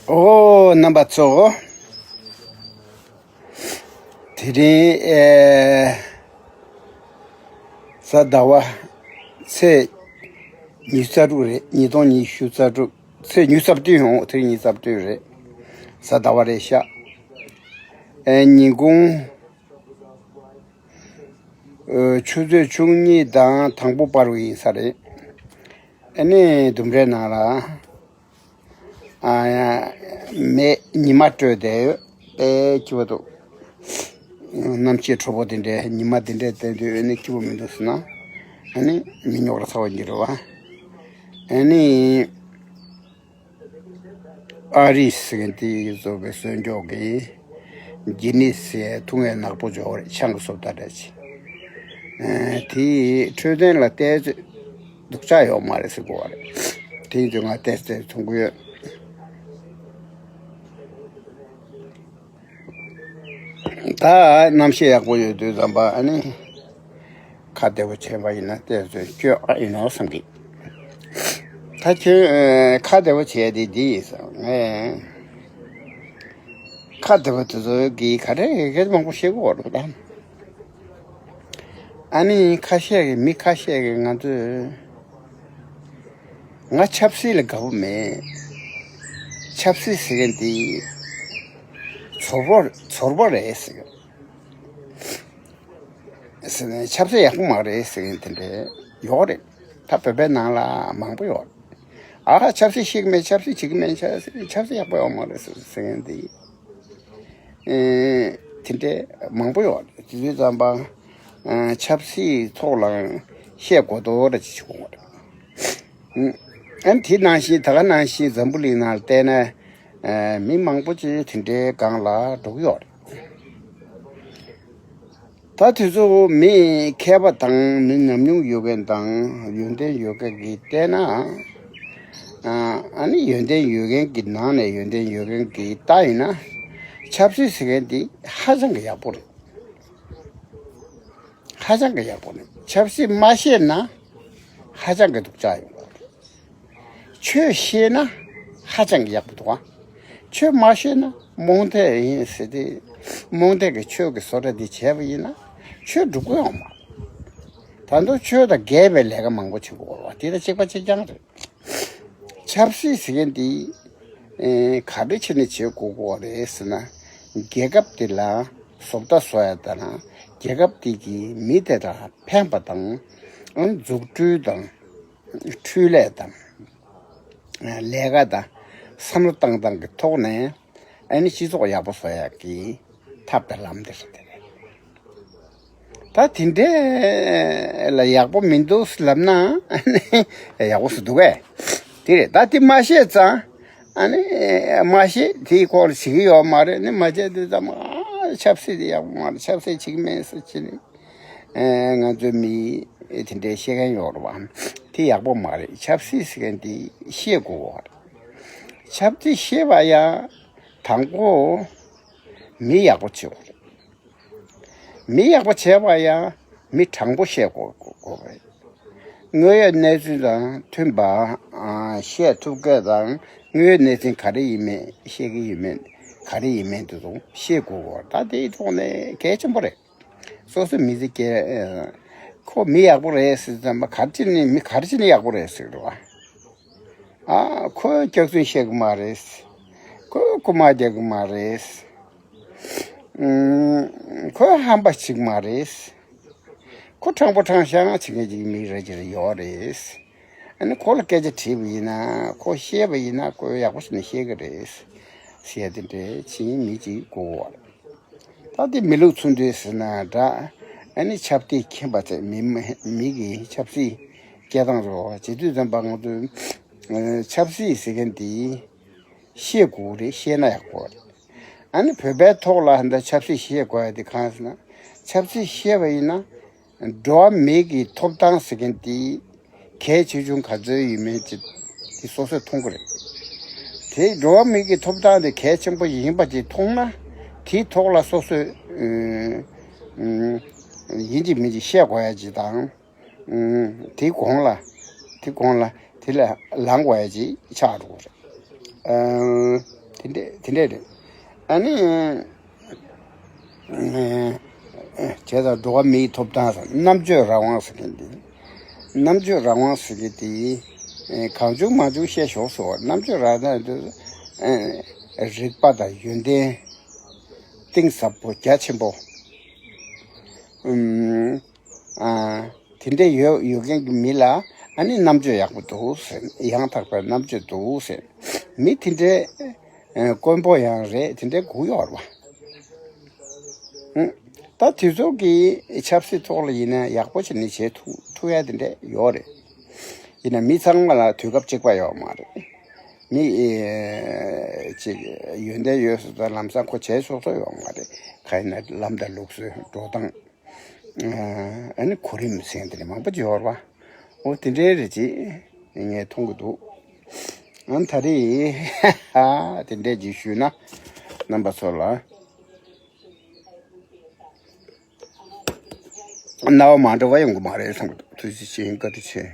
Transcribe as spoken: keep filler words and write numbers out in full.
ཨོ། རྣམ་པ་ཚོ། དེ་རིང་ཨེ། གཟའ་ཟླ་བ་ཚེས་ཉི་ཤུ་རྩ་དྲུག་རེད། ཉིས་སྟོང་ཉི་ཤུ་རྩ་དྲུག་ཚེས་ཉི་ཤུ་རྩ་བདུན། ཨོ། དེ་རིང་ཉི་ཤུ་རྩ་བདུན་རེད། གཟའ་ཟླ་བ་རེད་ཤག་ཨེ། ཉིན་གུང་ཨེ། ཆུ་ཚོད་བཅུ་གཉིས་དང་དང་པོ་བར་དུ་ཡིན་ས་རེད། ཨ་ནི་ལྡུམ་རའི་ནང་ལ། ཨ། མེ་ཉི་མ་དྲོས་བསྡད་ཡོད། ཨེ། སྐྱིད་པོ་འདུག་གནམ་གཤིས་དྲོ་པོ་དེ་འདྲའི་ཉི་མ་དེ་འདྲའི་བསྟན་དུས། ཨ་ནི་སྐྱིད་པོ་མི་འདུག་ཟེར་ན། ཨ་ནི་མི་རྙོག་དྲ་ཚ་བོ་ཅིག་རེད་བ། ཨ་ནི་ཨ་རིས་ཟེར་མཁན་དེ་བཟོ་བའི་གསོལ་མཆོག་གིས་གྱི་ནི་སི་ཐུག་ངའི་ནག་པོ་འཇོག་རེད། ཆང་གི་བཟོ་ལྟ་འདྲ་ཅིག་ཨ། དེ་འཕྲོད་བསྟེན་ལ་བལྟས་ཚེ་སྡུག་ཅག་ཡོད་མ་རེད་ཟེར་གོ་བ་རེད། དེ་ཡིན་དུས་ང་བལྟས་ཚེ་མཐོང་གི་ཡོད། ད་གནམ་གཤིས་ཡག་པོ་ཡོད་དུས་ཙམ་པ། ཨ་ནི་ཁ་བདེ་པོ་བྱས་པ་ཡིན་ན་བལྟས་ཚེ་སྐྱོ་ཨ་ཡིན་ནོ་བསམ་གི། ད་ཁྱོད་ཨ། ཁ་བདེ་པོ་བྱས་དེ་འདི་ཡིན་ཟེར། ངས་ཁ་བདེ་པོ་དེ་ཚོ་གིས་ག་རེ་ག་རེ་མང་པོ་བཤད་གི་ཡོད་རེད་ད། ཨ་ནི་ཁ་ཤས་ཀྱིས། མི་ཁ་ཤས་ཀྱིས་ང་ཚོས། ང་ཆབ་སྲིད་ལ་དགའ་པོ་མེད། ཆབ་སྲིད་ཟེར་མཁན་དེ་ཚོར་བ། ཚོར་བ་རེད་ཟེར། ཟེར་ནས་ཆབ་སྲིད་ཡག་པོ་མ་རེད་ཟེར་མཁན་དེ་འདྲ་ཡོད་རེད། ད་བོད་པའི་ནང་ལ་མང་པོ་ཡོད་རེད། ཨ། ཆབ་སྲིད་ཤེས་ཀྱི་མེད། ཆབ་སྲིད་བྱེད་ཀྱི་མེད། ཆབ་སྲིད། ཆབ་སྲིད་ཡག་པོ་ཡོད་མ་རེད་ཟེར་ཟེར་མཁན་དེ། ཨེ། དེ་འདྲའི་མང་པོ་ཡོད་རེད། དེ་དུས་ཙམ་པ། ཨ། ཆབ་སྲིད་ཐོག་ལ་བཤད་དགོས་དོ་འདྲ་ཅིག་བྱུང་བ་རེད། ཨ། དེ་ནང་བཞིན། ད་ག་ནང་བཞིན་འཛམ་བུ་གླིང་ནང་ལ་བལྟས་ན། ཨ། མི་མང་པོ་ཅིག་དེ་འདྲའི་སྒང་ལ་འགྲོ་གི་ཡོད་རེད། ད་དེ་ཚོ་མི་མཁས་པ་དང་། མི་ཉམས་མྱོང་ཡོད་མཁན་དང་། ཡོན་ཏན་ཡོད་མཁན་གྱིས་བལྟས་ན། ཨ། ཨ་ནི་ཡོན་ཏན་ཡོད་མཁན་གྱི་ནང་ནས་ཡོན་ཏན་ཡོད་མཁན་གྱིས་ལྟ་ཡིན་ན། ཆབ་སྲིད་ཟེར་མཁན་འདི་ཧ་ཅང་གི་ཡག་པོ་རེད། ཧ་ཅང་གི་ཡག་པོ་རེད། ཆབ་སྲིད་མ་ཤེས་ན་ཧ་ཅང་གི་སྡུག་ཅག་ཡོང་གི་རེད། ཆོས་ཤེས་ན་ཧ་ཅང་གི་ཡག་པོ་འདུག་ཨ། ཆོས་མ་ཤེས་ན་རྨོངས་དད་ཡིན་ཟེར་ཏེ། རྨོངས་དད་ཀྱི་ཆོས་ཀྱི་བཟོ་གྲྭ་འདི་བྱས་པ་ཡིན་ན་ཆོས་འགྲུབ་ཀྱི་ཡོད་མ་རེད། ད་དུང་ཆོས་དང་འགལ་བའི་ལས་ཀ་མང་པོ་བྱེད་དགོས་པ་དེ་དང་གཅིག་པ་གཅིག་རྐྱང་རེད། ཆབ་སྲིད་ཟེར་མཁན་འདི། ཨེ། ག་འདྲ་བྱས་ནས་བྱེད་དགོས་ཀྱི་རེད་ཟེར་ན། རྒྱལ་ཁབ་འདི་ལ་བཟོ་ལྟ་བཟོ་ཡ་དང་། རྒྱལ་ཁབ་འདི་གི་མི་དེ་དག་ཕན་པ་དང་། ཨ། འཛུགས་སྐྲུན་དང་། འཕྲུལ་ལས་དང་། ལས་ཀ་དང་། བསམ་བློ་བཏང་སྟངས་ཀྱི་ཐོག་ནས། ཨ་ནི་སྤྱི་ཚོགས་ཡག་པོ་བཟོ་ཡག་གི་ཐབས་དང་ལམ་དེ་རེད། དེ་རེད། ད་དེ་འདྲ་ལ་ཡག་པོ་མི་འདུག་ལབ་ན། ཨ་ནི་ཡག་པོ་བཟོ་འདུག་གས། དེ་རེད། ད་དེ་མ་ཤེས་ཙང་། ཨ་ནི་མ་ཤེས། དེའི་སྐོར་བྱེད་ཀྱི་ཡོད་མ་རེད། ནི་མ་བྱས་དུས་ཙམ། ཨ། ཆབ་སྲིད་དེ་ཡག་པོ་མ་རེད། ཆབ་སྲིད་བྱེད་ཀྱི་མེད་ཟེར་བྱས་ནས། ཨེ། ང་ཚོའི་མི་དེ་འདྲའི་བཤད་མཁན་ཡོད་རེད་བ། དེ་ཡག་པོ་མ་རེད། ཆབ་སྲིད་ཟེར་མཁན་དེ་ཤེས་དགོས་པ་རེད། ཆབ་སྲིད་ཤེས་པ་ཡང་དང་པོ་མི་ཡག་པོ་བྱེད་དགོས་རེད། མི་ཡག་པོ་བྱེད་པ་ཡང་མི་དྲང་པོ་བཤད་དགོས་དགོས་རེད། དངོས་ཡོད་གནས་ཚུལ་དང་མཐུན་པ། ཨ། བཤད་ཐུབ་མཁན་དང་། དངོས་ཡོད་གནས་ཚུལ་ག་རེ་ཡིན་མིན། བཤད་ཀྱི་ཡིན་མིན། ག་རེ་ཡིན་མིན་དེ་ཚོ་ཤེས་དགོས་པ། ད་དེའི་ཐོག་ནས་གལ་ཆེན་པོ་རེད། སོ་སོའི་མི་ཚེ་སྐྱེལ། ཁོ་མི་ཡག་པོ་རེད་ཟེར་ཙམ་པ། ག་རེ་བྱས་ནས། མི་ག་རེ་བྱས་ནས་ཡག་པོ་རེད་ཟེར་གི་རེད་བ། ཨ། ཁོས་སྐྱག་རྫུན་བཤད་གི་མ་རེད། ཁོས་རྐུ་མ་རྒྱག་གི་མ་རེད། ཨུམ། ཁོས་ཧམ་པ་བྱེད་གི་མ་རེད། ཁོ་དྲང་པོ་དྲང་བཞག་བྱེད་མཁན་ཅིག་མི་རེ་ཅིག་ཡོད་རེད། ཨ་ནི་ཁོ་ལ་སྐད་ཆ་དྲིས་པ་ཡིན་ན། ཁོ་ཤེས་པ་ཡིན་ན་ཁོས་ཡག་པོ་བྱས་ནས་ཤེས་གི་རེད་ཟེར་ཡ་དེ་འདྲའི་ཅིག་མི་ཅིག་དགོས་པ་རེད། ད་དེ་མི་ལུགས་ཚུལ་འདྲེས་ཟེར་ན་འདྲ། ཨ་ནི་ཆབ་སྲིད་མཁྱེན་པ་ཚོས། མི་མི་གི་ཆབ་སྲིད་སྐྱེལ་སྟངས་རོགས་བྱེད་དུས་ཙམ་པ། ང་ཚོས་ཆབ་སྲིད་ཟེར་མཁན་དེ་ཤེས་དགོས་རེད། ཤེས་ན་ཡག་པོ་རེད། ཨ་ནི་བོད་པའི་ཐོག་ལ་འདི་ཆབ་སྲིད་ཤེས་དགོས་ཡ་དེ་གང་ཟེར་ན། ཆབ་སྲིད་ཤེས་པ་ཡིན་ན། འགྲོ་བ་མི་གི་ཐོབ་ཐང་ཟེར་མཁན་དེ་གལ་ཆེ་ཆུང་ག་ཚོད་ཡིན་མིན་ཅིག་དེ་སོ་སོས་མཐོང་གི་རེད། དེ་འགྲོ་བ་མི་གི་ཐོབ་ཐང་དེ་གལ་ཆེན་པོ་ཡིན་པ་ཅིག་མཐོང་ན། དེའི་ཐོག་ལ་སོ་སོས། ཨ། ཨ། ཡིན་གཅིག་མིན་གཅིག་བཤད་དགོས་ཡ་ཅིག་དང་། ཨ། དེའི་གོང་ལ། དེའི་གོང་ལ་དེ་ལ་ལངས་དགོས་ཡ་ཅིག་ཆགས་འགྲོ་གི་རེད། ཨ། དེ་འདྲས་དེ་འདྲས་རེད། ཨ་ནི། བྱས་ཙང་འགྲོ་བ་མིའི་ཐོབ་ཐང་ཟེར་རྣམ་དཔྱོད་རང་དབང་ཟེར་མཁན་འདི། རྣམ་དཔྱོད་རང་དབང་ཟེར་མཁན་འདི། གང་བྱུང་མང་བྱུང་བཤད་ཞོག་ཟེར་བ། རྣམ་དཔྱོད་རང་དབང་འདི། རིག་པ་དང་ཡོན་ཏན་གཏིང་ཟབ་པོ་རྒྱ་ཆེན་པོ། ཨུམ། ཨ། དེ་འདྲས་ཡོད་ཡོད་མཁན་གྱི་མི་ལ་ཨ་ནི་རྣམ་དཔྱོད་ཡག་པོ་འདུག་ཟེར། ཡང་དག་པའི་རྣམ་དཔྱོད་འདུག་ཟེར། མི་དེ་འདྲས་ཨ་དཀོན་པོ་ཡང་རེད། དེ་འདྲས་དགོས་ཡོད་རེད་བ། ཨུམ། ད་དེ་ཚོ་གི་ཆབ་སྲིད་ཐོག་ལ་ཡིན་ན་ཡག་པོ་བྱས་ནས་བྱེད་ཐུབ་ཐུབ་ཡ་དེ་འདྲས་ཡོད་རེད། ཡིན་ན་མི་ཚང་མ་ལ་དུས་སྐབས་གཅིག་པ་ཡོད་མ་རེད། མི་ཨེ་ཅིག་ཡོན་ཏན་ཡོད་ས་དང་ལམ་སང་ཁོ་བྱས་ཆོག་ས་ཡོད་མ་རེད། གང་ཡིན་ན་ལམ་དང་ལུགས་སྲོལ་འགྲོ་སྟངས། ཨ་ནི་གོ་རིམ་ཟེར་དེ་འདྲ་མང་པོ་ཅིག་ཡོད་རེད་བ། འོ་དེ་འདྲའི་རེད་ཅེས་ངས་མཐོང་གི་འདུག་ཨ་ནི་ད་རེས་དེ་འདྲས་ཅིག་ཞུས་ན་རྣམ་པ་ཚོ་ལ་རྣ་བ་མ་འགྲོ་བ་ཡོང་གི་མ་རེད་བསམ་གི་འདུག་ཐུགས་རྗེ་ཆེ། བཀའ་དྲིན་ཆེ།